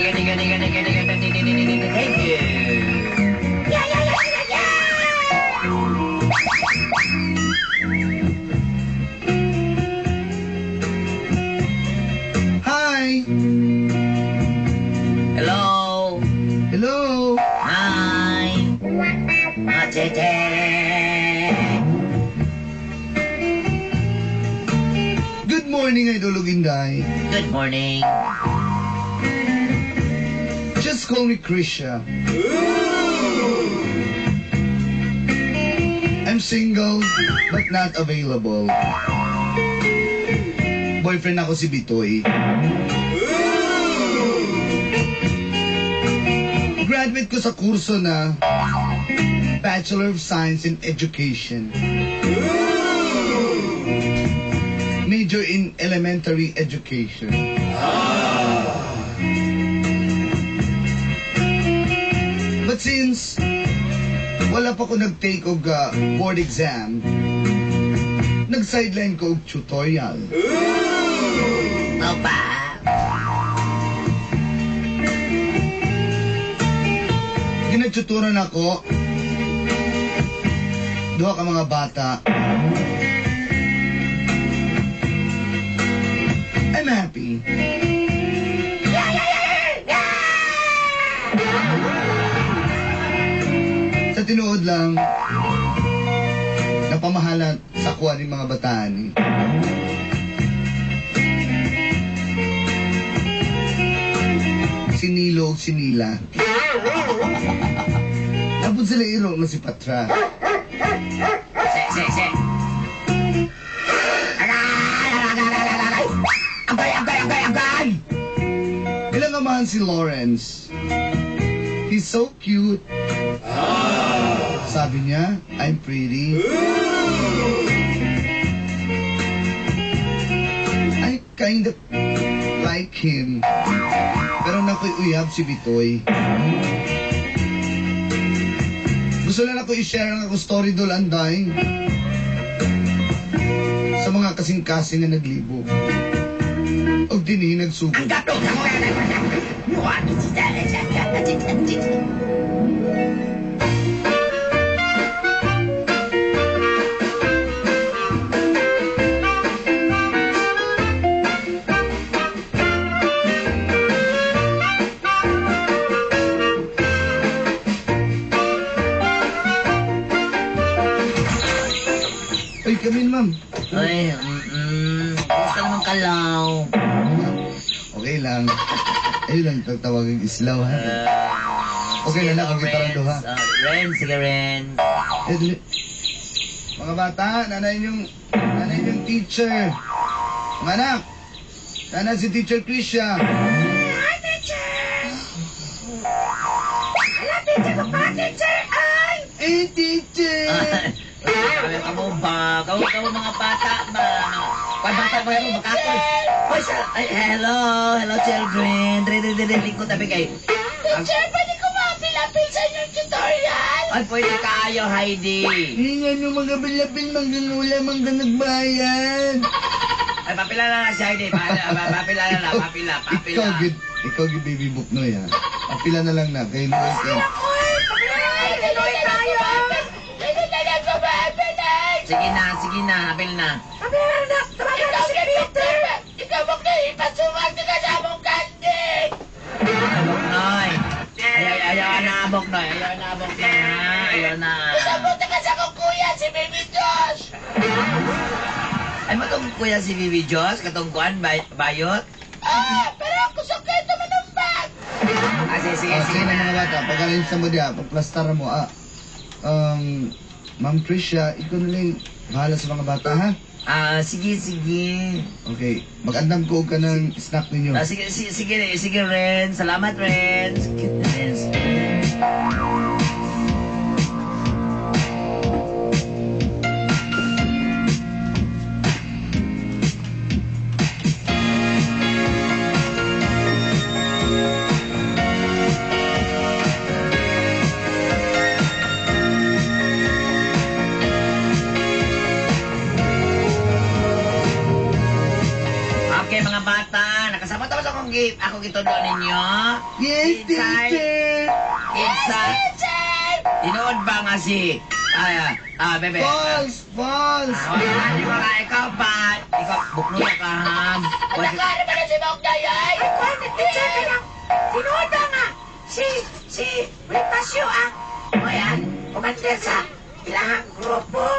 Thank you, thank you, thank you, thank you, thank you, thank you, thank you, thank you, thank you. Yeah, yeah, yeah, yeah, yeah. Hi! Hello. Hello! Hi. Machete. Good morning, Idol Inday. Good morning. Just call me Krisha. I'm single, but not available. Boyfriend ako si Bitoy. Graduate ko sa kurso na Bachelor of Science in Education. Major in Elementary Education. But since wala pa ko nag-take og board exam, nag-sideline ko og tutorial. Opa. Ginagtuturan ako duha ka mga bata. I'm happy. Sa tinuod lang, napamahalan sa kuha ni mga bataan eh. Si Nilo ug si Nila. Napod sila iro nga si Patra. Se, se, se. Agay, agay, agay, agay, agay. Agay, agay, agay, agay. Ilang amahan si Lawrence. He's so cute. Sabi niya, I'm pretty. I kinda like him. Pero nako'y uyab si Bitoy. Gusto lang ako i-share ang akong story dol anday sa mga kasing-kasing nga naglibo. Og dinhi nagsugod. Uy, kami ma'am. Ay, Kumusta naman kalaw? Okay lang. Ayun lang, tawagin islaw, ha? Okay Sige, na lang, kung kita Renz. ha. Renz, sige, Renz. Eh, dali. Mga bata, nanay yung teacher. Mga anak, nanay si Teacher Krisha. Hi, teacher! Hala, teacher ko pa, teacher! Ay! Eh, teacher! Kami kamo ba? Kamo kamo mga bata ba? Kaya bata ko yan, makakol. Hoy, ay, hello, hello children. Dre, dre, dre, lingkod tabi kay. Teacher, pwede ko maapil-apil sa inyong tutorial? Ay, pwede kayo, Heidi. Hingan yung mga bilapil, mga nula, mga nagbayad. Ay, papila na lang si Heidi. Papila na lang, papila, papila. Ikaw, gid baby book no, ya. Papila na lang na, kay Luis ka. Uy, papila na lang, tayo! Dili na lang ko maapil ay! Sige na, apil na. Papila na lang, tawagan na si Peter! Ikaw mo kayo ipasuwag na sa among candy! Ay, Boknoy. Ay, ay, ayaw na, Boknoy. Ayaw na, Boknoy, ha? Ayaw na. Usabot na ka sa akong kuya, si Baby Josh! Ay, matong kuya si Bibi Josh, katong kuan, bayot. Ah, pero ako sakit naman ang bag! Ah, sige, sige, Ah, sige sige na na. mga bata, pag-arrange sa mo diya, pag-plastar mo, ah. Ma'am Krisha, ikaw na lang bahala sa mga bata, ha? Ah, sige, sige. Okay, mag-andam ko ka ng snack ninyo. Ah, sige, sige, sige, sige, Ren. Salamat, Ren. Sige, Ren. Okay, mga bata, nakasabot ako sa akong ako gitudlo ninyo. Yes, teacher! Inside. Teacher! Tinuod ba nga si bebe. False! False! Ah, di ba ka ikaw pa? Ikaw buklo na ka ha. Nagkano ba na si Mong Dayoy? Ay, kuwan, teacher ka lang. Tinuod ba nga? Si Bonifacio ang, o yan, commander sa ilahang grupo.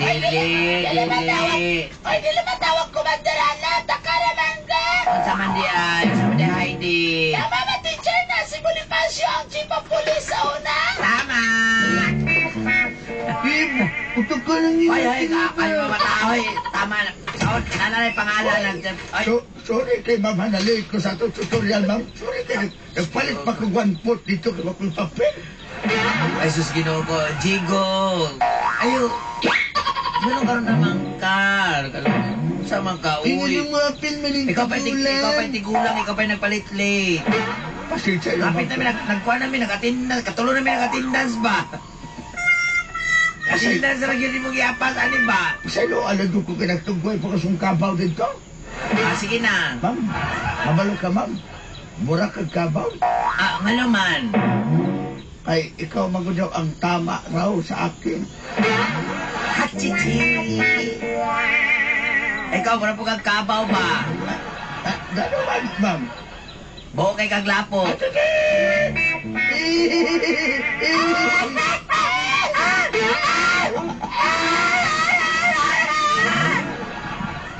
Dili, dili. Ay, dili matawag Commander Ana. Takaramangga. Unsa man di ay, unsa man di Heidi. Tama ba, teacher, na si Bonifacio ang chief of police sa una? Tama. Kim, utok ka lang yun. Ay, ay, ay, mga bata, ay, tama na. Saon, nanay pangalan ng ay, So, sorry kay ma'am, hanalate ko sa atong tutorial, ma'am. Sorry kay nagpalit pa ko 1/4 dito kay akong papel. Ay, sus, Ginoo ko. Jigo. Ayo. Ano karon naman ka? Sa man ka, Ini uy. yung mga film ng Ikaw pa ikaw pa tigulang, ikaw pa nagpalit-late. Pasensya lang, Kapit ma'am. namin, nagkuha namin, nag-attendance, katulo namin nag-attendance ba? Attendance ra gyud imong giapas, ani ba? Pasaylo, alam ko kung kinagtunggoy pa kasong kabaw dito. Ah, sige na. Ma'am, kabalo ka, ma'am. Mura kag kabaw. Ah, ngano man. Ay, ikaw magudyaw ang tama raw sa akin. Hachichi. Ikaw, mura po kang kabaw ba? Ah, gano'n man, ma'am. Buo kay kag lapo.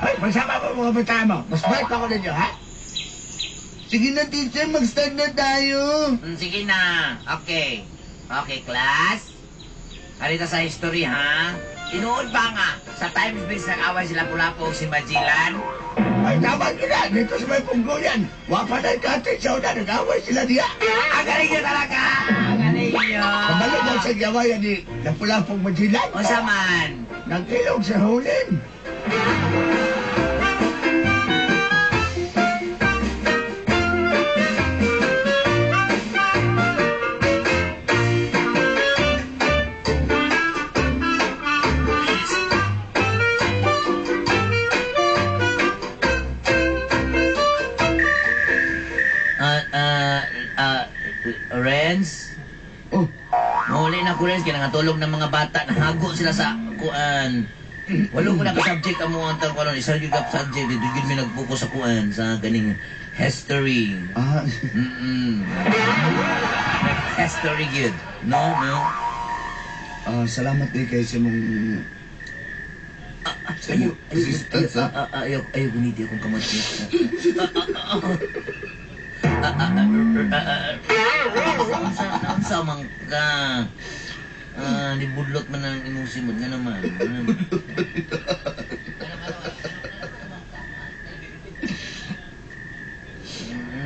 Ay, magsama mo mga bata mo. Mas bait ako ninyo, ha? Sige na, teacher. Mag-start na tayo. Sige na. Okay. Okay, class. Halita sa history, ha? Tinuod ba nga sa Times Base nag-away sila Pulapo ug si Magellan? Ay, tama nyo na. Dito sa may punggoyan. Wapa na yung kate. Siya na. Nag-away sila diya. Ang galing nyo talaga! Ang galing nyo! Kabalo daw sa giawayan ni Lapu-Lapong Magellan. Unsa man? Nag-ilog sa hulin. Ah, ah, ah, Renz? Oh, Mahuli na ko, Renz, kaya nangatulog ng mga bata. Nahago sila sa kuan. Walo ko na ka-subject ang mga antang karon. Isa gyud ka subject. Dito gyud mi nag-focus sa kuan, sa ganing history. ah, History gyud. No, no. ah, salamat din kay sa mong sa mong assistance, ha? Ayaw, ayaw, gumiti akong kamot. Unsa man ka? Ah, nibudlot man ang imong simod nga naman.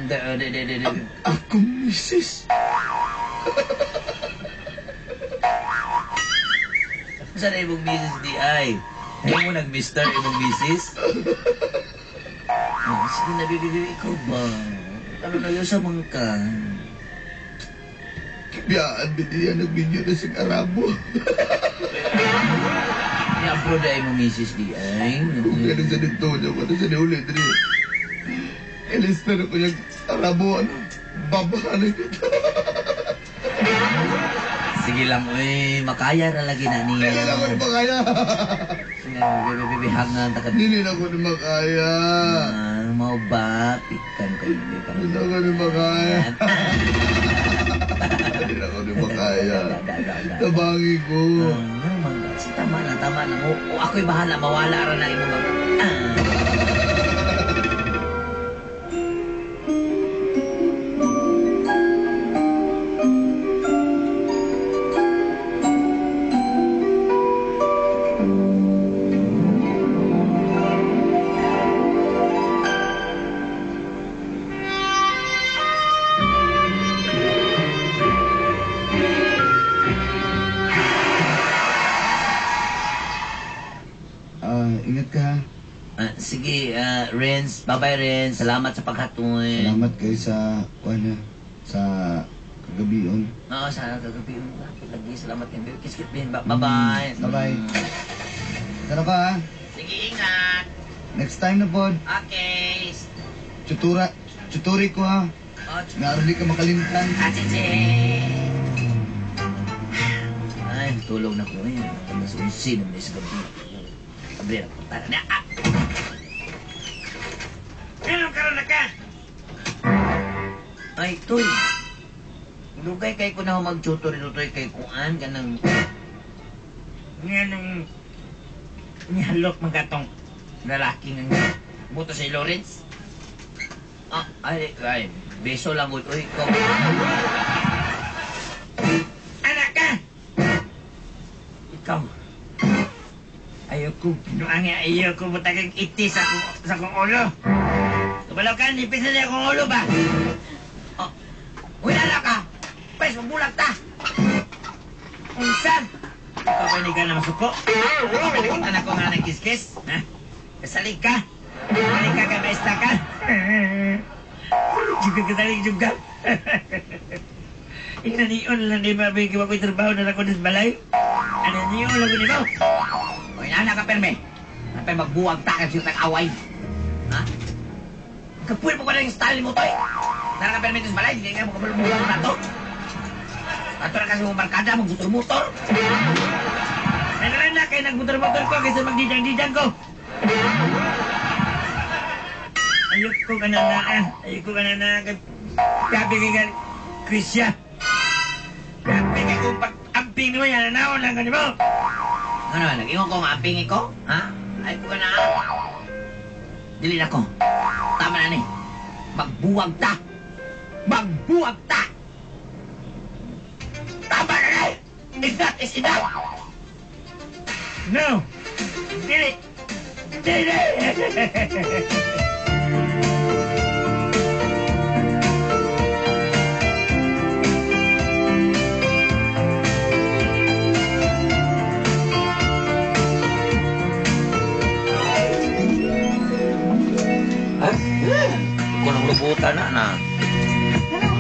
De, de, de, de, de. Akong misis. Saan na imong misis di ay? Ayaw mo nag-mister imong misis? Oh, sige na, baby, baby, ikaw ba? Ano na yun sa mga ka? Biyaan, biniya, nagbinyo na siyang Arabo. Ni-abroad na imong misis di ay? Kung gano'n sa dito niya, wala sa ulit. Dali. Ilista na ko yung Arabo, ano? Babahalan kita. Sige lang, uy, makaya ra lagi na niya. Hindi na ako na makaya. Sige, baby, baby, hangan, taka. Hindi na ako na makaya. Ah, mau ba? Pikan ko yun. Hindi na ako na makaya. Hindi na ako na makaya. Tabangi ko. Ah, naman ka. Si tama na, tama na. O, o ako'y bahala, mawala ra na imong Ah. Ah, ingat ka ha. Ah, sige, Renz. Bye-bye, Renz. Salamat sa paghatoy. Salamat kayo sa, kuwan ha, sa kagabion. Oo, sana kagabi. Lagi, salamat kayo. Kiss, kiss, bye-bye. Bye-bye. Tara ka ha. Sige, ingat. Next time na pod. Okay. Tutura, tuturi ko ha. Oh, Nga aron di ka makalimtan. Ah, chichi. Ay, tulog na ko eh. Alas 11 naman sa gabi. Abri na punta na. Ah! Ano karon na ka? Ay, tuy. Dugay kay ko na mag-tutor ito, tuy, kay kuan ka ng. Nga nung nihalok man katong lalaki nga buto si Lawrence. Ah, ay, ay, beso lang ko. Uy, ikaw. Anak ka! Ikaw. Ayoko, pinuangi, ayoko mo tagang iti sa akong ulo. Kabalaw ka, nipis na akong ulo ba? Oh, uy, nala ka! Pwes, mabulag ta! Unsa? Ikaw pa hindi ka na masuko? Anak ko nga nagkiskis? Ha? Kasalig ka? Kasalig ka ka, maestra ka? Juga kasalig juga. Inanion lang di ba, may gawa ko'y trabaho na ako sa balay? Ano niyon lang ko ni mo? Uy, nala ka, perme. Napay magbuwag ta kasi tag-away. Ha? Kapuil mo ko na yung style mo, toy. Nara ka, perme, sa balay. Hindi ka mo kamalumuwag na to. Ato na kasi mong barkada, magmotor-motor. Ano na kay nagmotor-motor ko kaysa magdidang-didang ko. Ayoko ka na na, ah. Ayoko ka na na. Grabe kay ka, Krisya. Grabe kay kung pag-amping mo yan, nanaon lang ka ni mo. Ano, nag-ingon ko nga amping ko? Ha? Ay ko ka na. Dili na ko. Tama na ni. Magbuwag ta. Magbuwag ta. Tama na ni. Enough is enough. No! Dili! Dili! Ha? Ko nang lubutan na na.